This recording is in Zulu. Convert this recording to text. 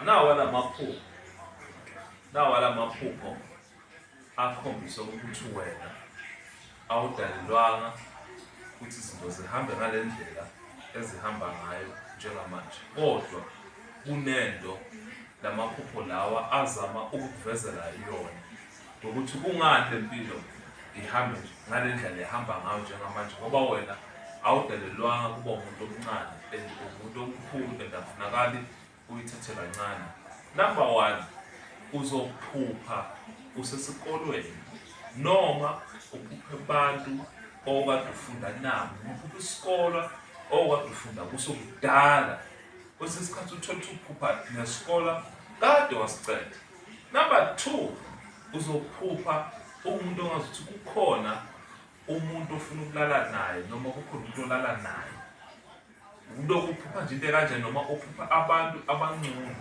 Nawa lamaphupho. Nawa lamaphupho akhombisa ukuthi wena awudalelwanga ukuthi izinto zihambe ngale ndlela ezihamba ngayo njengamanje, kodwa kunento lamaphupho lawa azama ukukuvezela yona ngokuthi kungani le mpilo ihambe nje ngale ndlela ehamba ngayo njengamanje, ngoba wena awudalelwanga kuba umuntu omncane and umuntu omkhulu and akufunakali uyithathe kancane. Number one, uzophupha usesikolweni noma uphuphe abantu okade ufunda nabo, uphuphe isikole okade ufunda kuso kudala. Kwesinye isikhathi uthole ukuthi uphupha nesikole kade wasiceda. Number two, uzophupha umuntu ongazi ukuthi kukhona umuntu ofuna ukulala naye noma kukhona umuntu olala naye. Umuntu okuphupha nje into ekanje noma uphupha abantu abancunu.